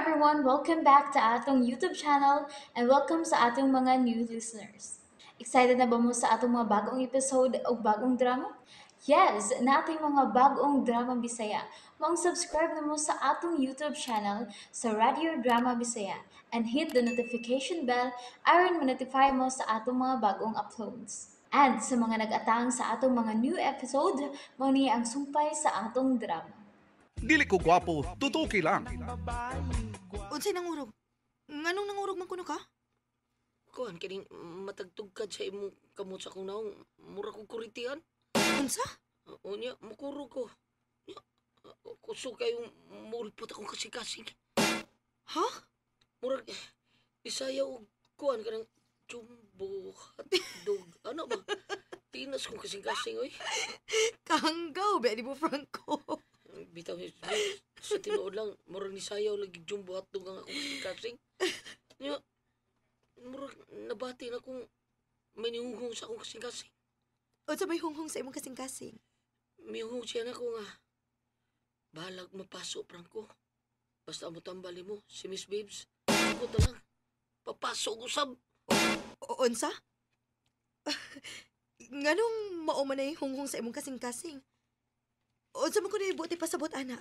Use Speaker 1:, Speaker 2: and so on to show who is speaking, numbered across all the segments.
Speaker 1: everyone! Welcome back to atong YouTube channel and welcome sa atong mga new listeners. Excited na ba mo sa atong mga bagong episode o bagong drama? Yes! Natin mga bagong drama Bisaya. Maong subscribe na mo sa atong YouTube channel sa Radio Drama Bisaya and hit the notification bell aron ma-notify mo sa atong mga bagong uploads. And sa mga nag-atang sa atong mga new episode, mao ni ang sumpay sa atong drama.
Speaker 2: Dili ko gwapo, tutuki lang.
Speaker 3: Unsay nangurog? Nganong nangurog man kuno ka?
Speaker 4: Kuan kining matagtugkad sa imong kamot sa akong naong, mura kong kurintihan.
Speaker 3: Unsa?
Speaker 4: Unya, mukurog ko. Unya, kusog kayong mulpot akong kasing-kasing.
Speaker 3: Ha?
Speaker 4: Murag, isaya og kuan kanang jumbo, hotdog, ano ba? Tinas kong kasing-kasing, oy.
Speaker 3: Kahanggaw, ba di mo, Franco?
Speaker 4: Bitaw, sa tinuod lang, murag ni sayaw lagi jumbo hotdog ang akong kasing-kasing. Nya, murag nabati na kung may nihunghong sa akong kasing-kasing.
Speaker 3: Unsa may hunghong sa imong kasing-kasing?
Speaker 4: Mihunghong siya na ko nga. Balag mapaso, Franco. Basta mo tambali mo, si Miss Babes. Ako na lang. Papaso ko sab.
Speaker 3: Unsa? Nganong mao man ay hunghong sa imong kasing-kasing? Unsa man ko na ibuti pasabot, ana?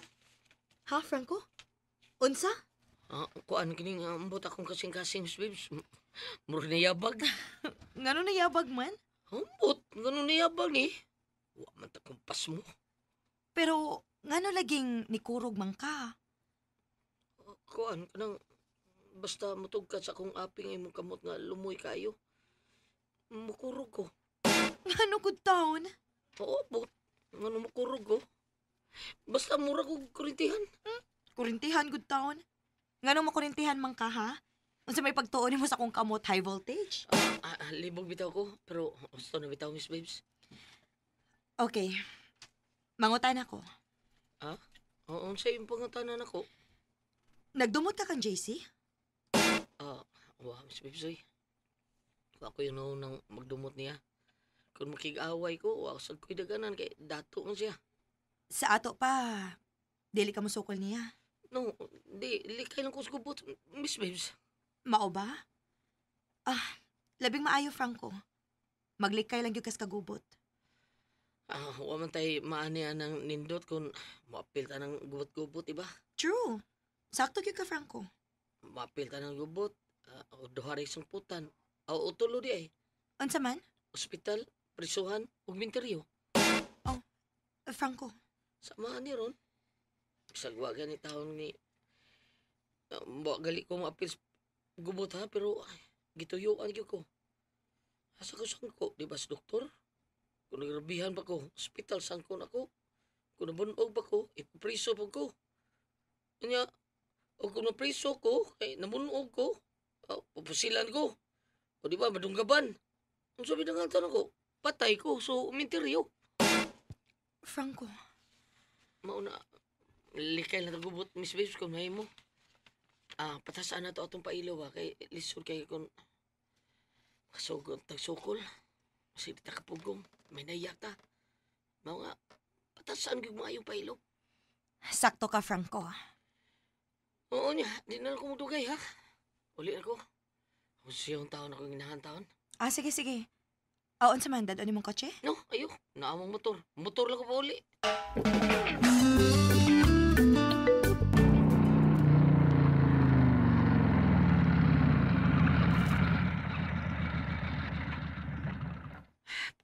Speaker 3: Ha, Franco? Unsa?
Speaker 4: Kuan kining ambot akong kasing-kasing, Miss Babes. Murag niyabag.
Speaker 3: Nganong niyabag man?
Speaker 4: Ambot, nganong niyabag ni? Wa man ta kumpas mo.
Speaker 3: Pero ngano laging nikurog man ka?
Speaker 4: Kuan kanang basta mutugkad sa akong aping imong kamot nga lumoy kayo. Mukurog ko.
Speaker 3: Ngano gud taon?
Speaker 4: Oo, but ngano mukurog ko? Basta mura kog kurintihan.
Speaker 3: Kurintihan gud taon. Ngano makurintihan man ka, ha? Unsa may pagtuon nimo sa akong kamot, high voltage?
Speaker 4: Libog bitaw ko, pero gusto na bitaw, Miss Babes.
Speaker 3: Okay. Mangutan ako.
Speaker 4: Ha? Oo, unsa imong pangutanan ako?
Speaker 3: Nagdumot ka kang JC?
Speaker 4: Wa, Miss Babes, oy. Ako yung naunang magdumot niya. Kung makig-away ko, wa sad ko'y daganan kay dato man siya.
Speaker 3: Sa ato pa, dili ka mosukol niya.
Speaker 4: No, di, likay lang ko sa gubot, Miss Babes.
Speaker 3: Mao ba? Labing maayo, Franco. Maglikay lang gyud kas kagubot.
Speaker 4: Wa man tay maanian ng nindot kung moapil ta ng gubot-gubot, iba?
Speaker 3: True. Sakto gyud ka, Franco.
Speaker 4: Moapil ta ng gubot, o duha ra sangputan. O tulo di ay.
Speaker 3: Unsa man?
Speaker 4: Ospital, prisuhan, ug minteryo.
Speaker 3: Oh, Franco.
Speaker 4: Sama ni ron. Sagwa gani taon ni wa gali ko moapil sa gubot ha, pero ay, gituyuan gyud ko. Asa ko sangko, di ba sa doktor? Kung nagrabihan pa ko, ospital sangko na ko. Kung nabunog pa ko, ipapriso pa ko. Nya, o kung napriso ko, kay nabunog ko, papusilan ko. O di ba, madunggaban. Ang sabi ng nga tanong ko, patay ko, so uminteryo.
Speaker 3: Franco.
Speaker 4: Mauna, likay na tagubot, Miss Babes, kung may mo. Patasaan na to atong pailo ba, kay lisod kay kung kasugod tagsukol. Kasi di ta kapugong, may naiyak ta. Mao nga, patasaan gyud maayo pailo.
Speaker 3: Sakto ka, Franco.
Speaker 4: Oo niya, di na lang ko mudugay, ha? Uli ako. Kung siyang taon ako ginahan taon.
Speaker 3: Sige, sige. Aon sa man, dad-on imong kotse?
Speaker 4: No, ayo. Naamong motor. Motor lang ko pa uli.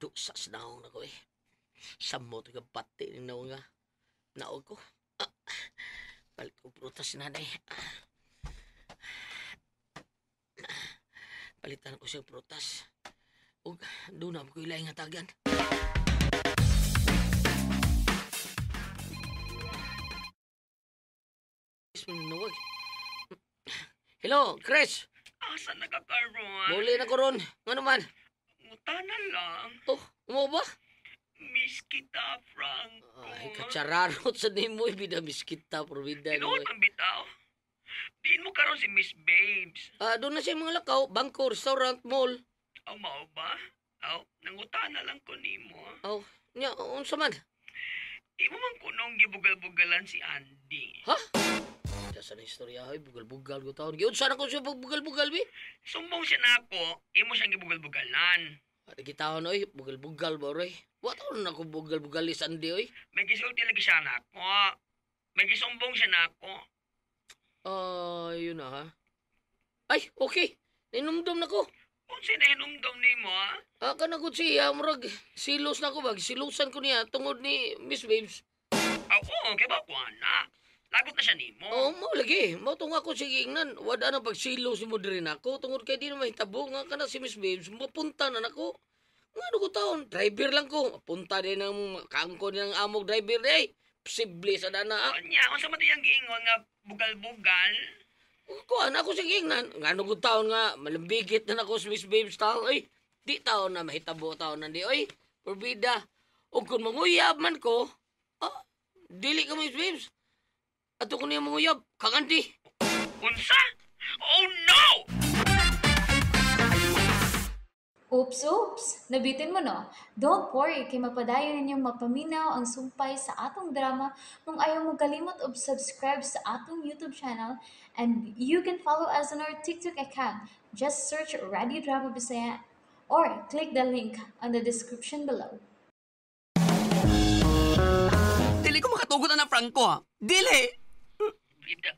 Speaker 4: Dusa sa naong na ko eh. Samot ka bati ng naong nga. Naog ko. Palit ko prutas si nanay. Palitan ko siyang prutas. Ug doon na ko ilay nga tagan. Hello, Chris.
Speaker 5: Asa na ka karon?
Speaker 4: Muli na ko ron. Ngano man?
Speaker 5: Ngutana lang.
Speaker 4: Oh, umo ba?
Speaker 5: Miss kita, Franco.
Speaker 4: Ay, katsararot sa nimo, bida miss kita, probida.
Speaker 5: Tinuod ang bitaw. Diin mo karon si Miss Babes.
Speaker 4: Doon na siya mga lakaw, bangko, restaurant, mall.
Speaker 5: Aw, mao ba? Aw, nangutana lang ko nimo.
Speaker 4: Aw, nya, unsa man?
Speaker 5: Imo man kunong gibugal-bugalan si Andy.
Speaker 4: Ha? Sa na istorya ay bugal-bugal ko taon. Giunsa na ko siya pagbugal-bugal bi.
Speaker 5: Sumbong siya na ako, imo siyang gibugal-bugalan.
Speaker 4: Ari gitawon oy, bugal-bugal ba oy. Wa taon na ako bugal-bugal ni Sandy oy.
Speaker 5: May gisulti lagi siya na ako. May gisumbong siya na ako.
Speaker 4: Ah, yun na ha. Ay, okay. Ninumdum na ko.
Speaker 5: Unsa na hinumdum nimo ha?
Speaker 4: Ah, kana gud siya murag silos na ko bag silusan ko niya tungod ni Miss Babes.
Speaker 5: Oo, kay ba ko ana? Lagot na siya nimo.
Speaker 4: Oo, mo lagi. Mao tong ako sige ingnan. Wala na pagsilos nimo diri nako tungod kay di na mahitabo nga kana si Miss Babes mapunta na nako. Ngano ko taon, driver lang ko. Punta din ang kaangko din ang amog driver eh. Posible sa dana. Ah.
Speaker 5: Unya, unsa man tiyang giingon nga bugal-bugal?
Speaker 4: Kuan ako sige ingnan. Ngano ko taon nga malambigit na nako si Miss Babes taon. Oy, di taon na mahitabo taon nandi oy. Porbida. Og kung manguyab man ko, ah, dili ka Miss Babes. Ato ko niya manguyab, kakandi.
Speaker 5: Unsa? Oh no!
Speaker 1: Oops, oops! Nabitin mo no? Don't worry, kay mapadayon ninyong mapaminaw ang sumpay sa atong drama kung ayaw mo kalimot og subscribe sa atong YouTube channel, and you can follow us on our TikTok account. Just search Radio Drama Bisaya or click the link on the description below.
Speaker 6: Dili ko makatugot na Franco ha. Dili!
Speaker 4: Bida.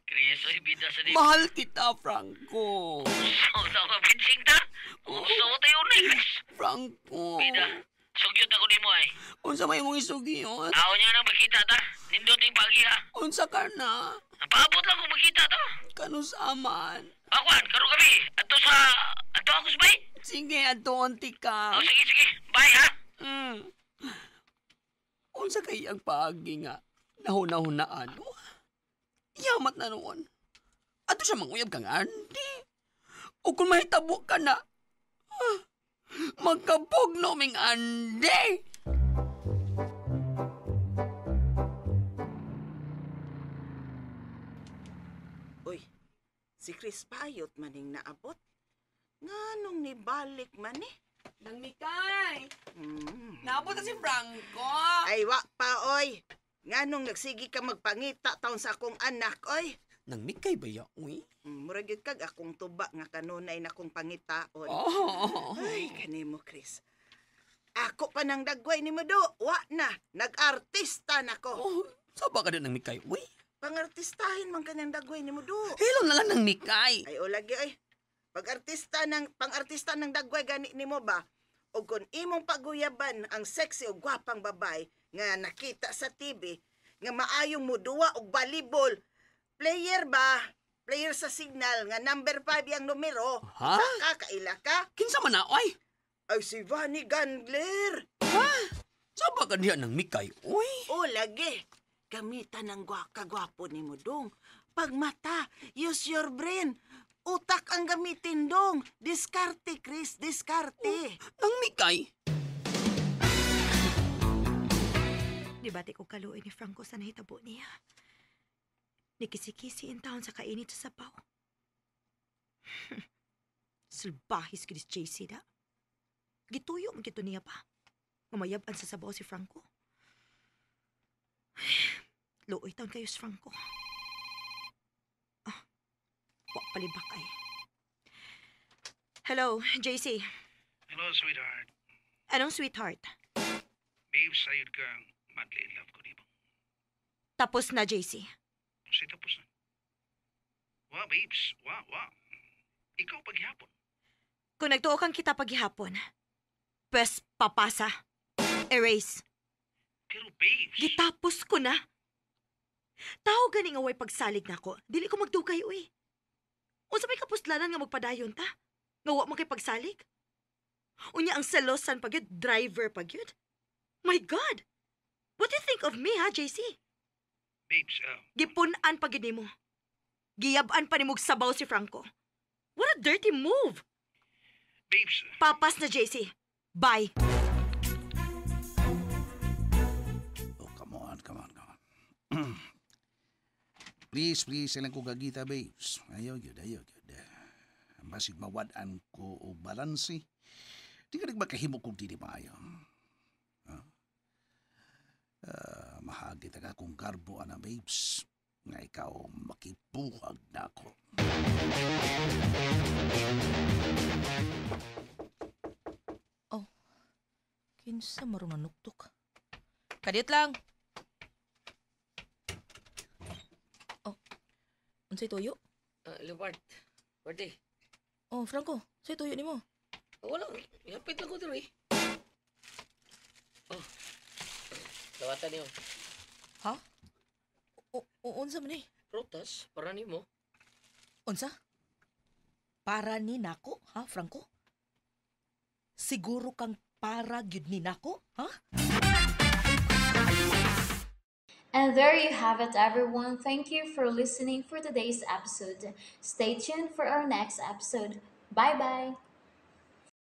Speaker 4: Chris, oy, bida sa di.
Speaker 6: Mahal kita, Franco.
Speaker 4: Sa mga pinsing ta? Uso tayo na, Chris.
Speaker 6: Franco.
Speaker 4: Bida. Sugyot ako nimo ay.
Speaker 6: Unsa may imong isugiyon?
Speaker 4: Ako niya nang makita ta. Nindot yung pagi ha.
Speaker 6: Unsa ka na?
Speaker 4: Paabot lang kung makita ta.
Speaker 6: Kanusaman?
Speaker 4: Akuan, karon kami. Ato sa... Ato ako sa bay.
Speaker 6: Sige, adto ka.
Speaker 4: Oh, sige, sige. Bye ha.
Speaker 6: Unsa kay ang paagi nga nahuna-hunaan? Oh, yamat na noon. Ato siya manguyab kang Andy. O kung mahitabo ka na, ah, magkabog no ming Andy!
Speaker 7: Uy, si Chris Payot maning naabot. Nga nung nibalik man eh.
Speaker 6: Nang Mikay! Naabot na si Franco!
Speaker 7: Ay, wa pa, oy. Nga nung nagsigi ka magpangita taon sa akong anak, oy.
Speaker 6: Nang Mikay ba ya, uy?
Speaker 7: Murag yun kag akong tuba nga kanunay na kong pangitaon.
Speaker 6: Oh.
Speaker 7: Ay, kanimo, Chris. Ako pa nang dagway ni mo do. Wa na. Nag-artista na ko.
Speaker 6: Oh, saba ka din ng Mikay, uy?
Speaker 7: Pangartistahin man kanyang dagway ni mo do.
Speaker 6: Hello na lang ng Mikay.
Speaker 7: Ay, o lagi, oy. Pag-artista ng, pang-artista ng dagway gani nimo ba? O kung imong paguyaban ang sexy o gwapang babay nga nakita sa TV, nga maayong muduwa og volleyball, player ba? Player sa Signal nga number 5 yang numero.
Speaker 6: Ha?
Speaker 7: Saka kaila ka?
Speaker 6: Kinsa man na, oy?
Speaker 7: Ay, si Vanny Gandler.
Speaker 6: Ha? Saba ka diyan ng Mikay, uy?
Speaker 7: O lagi. Gamitan ng kagwapo ni mo dong. Pagmata, use your brain. Utak ang gamitin dong. Diskarte, Chris, diskarte.
Speaker 6: Oh, nang Mikay?
Speaker 3: Di ba di ko kaluoy ni Franco sa nahitabo niya? Nikisi-kisi in town sa kainit sa sabaw. Sulbahis ko dis JC da. Gituyo man gito niya pa. Ngumayab-an sa sabaw si Franco. Luoy taon kayo si Franco. Ah, wa palibak ay. Hello, JC.
Speaker 8: Hello, sweetheart.
Speaker 3: Anong sweetheart?
Speaker 8: Babe, sayod kang madly in love ko, di ba?
Speaker 3: Tapos na, JC.
Speaker 8: Kasi tapos na. Wa, babes. Wa, wa. Ikaw paghihapon.
Speaker 3: Kung nagtuo kang kita paghihapon, pwes papasa. Erase.
Speaker 8: Pero babes...
Speaker 3: Gitapos ko na. Tao ganing away pagsalig nako. Dili ko magdugay, uy. Unsa may kapuslanan nga magpadayon ta? Nga wa man kay pagsalig? Unya ang selosan pagyud, driver pagyud. My God! What do you think of me, ha, JC?
Speaker 8: Babes,
Speaker 3: Gipun-an pagyud nimo. Giyab-an pa nimog sabaw si Franco. What a dirty move!
Speaker 8: Babes.
Speaker 3: Papas na, JC. Bye.
Speaker 9: Oh, come on, come on, come on. Please, please, ilang ko gagita, babes. Ayaw yun, ayaw yun. Basig mawad-an ko o balanse. Di ka nagmakahimo kung di maayo. Huh? Mahagit ang akong garbo, ana, babes. Nga ikaw makibuhag na ako.
Speaker 3: Kinsa maron nanuktok. Kadiyot lang. Oh. Unsay tuyo?
Speaker 4: Leopard. Pwede.
Speaker 3: Oh, Franco, unsay tuyo nimo?
Speaker 4: Wala. Yapit lang ko diri. Oh. Dawatan niyo.
Speaker 3: Ha? O unsa man ni?
Speaker 4: Prutas, para nimo.
Speaker 3: Unsa? Para ni nako, ha, Franco? Siguro kang para gyud ni nako, ha?
Speaker 1: And there you have it, everyone. Thank you for listening for today's episode. Stay tuned for our next episode. Bye bye.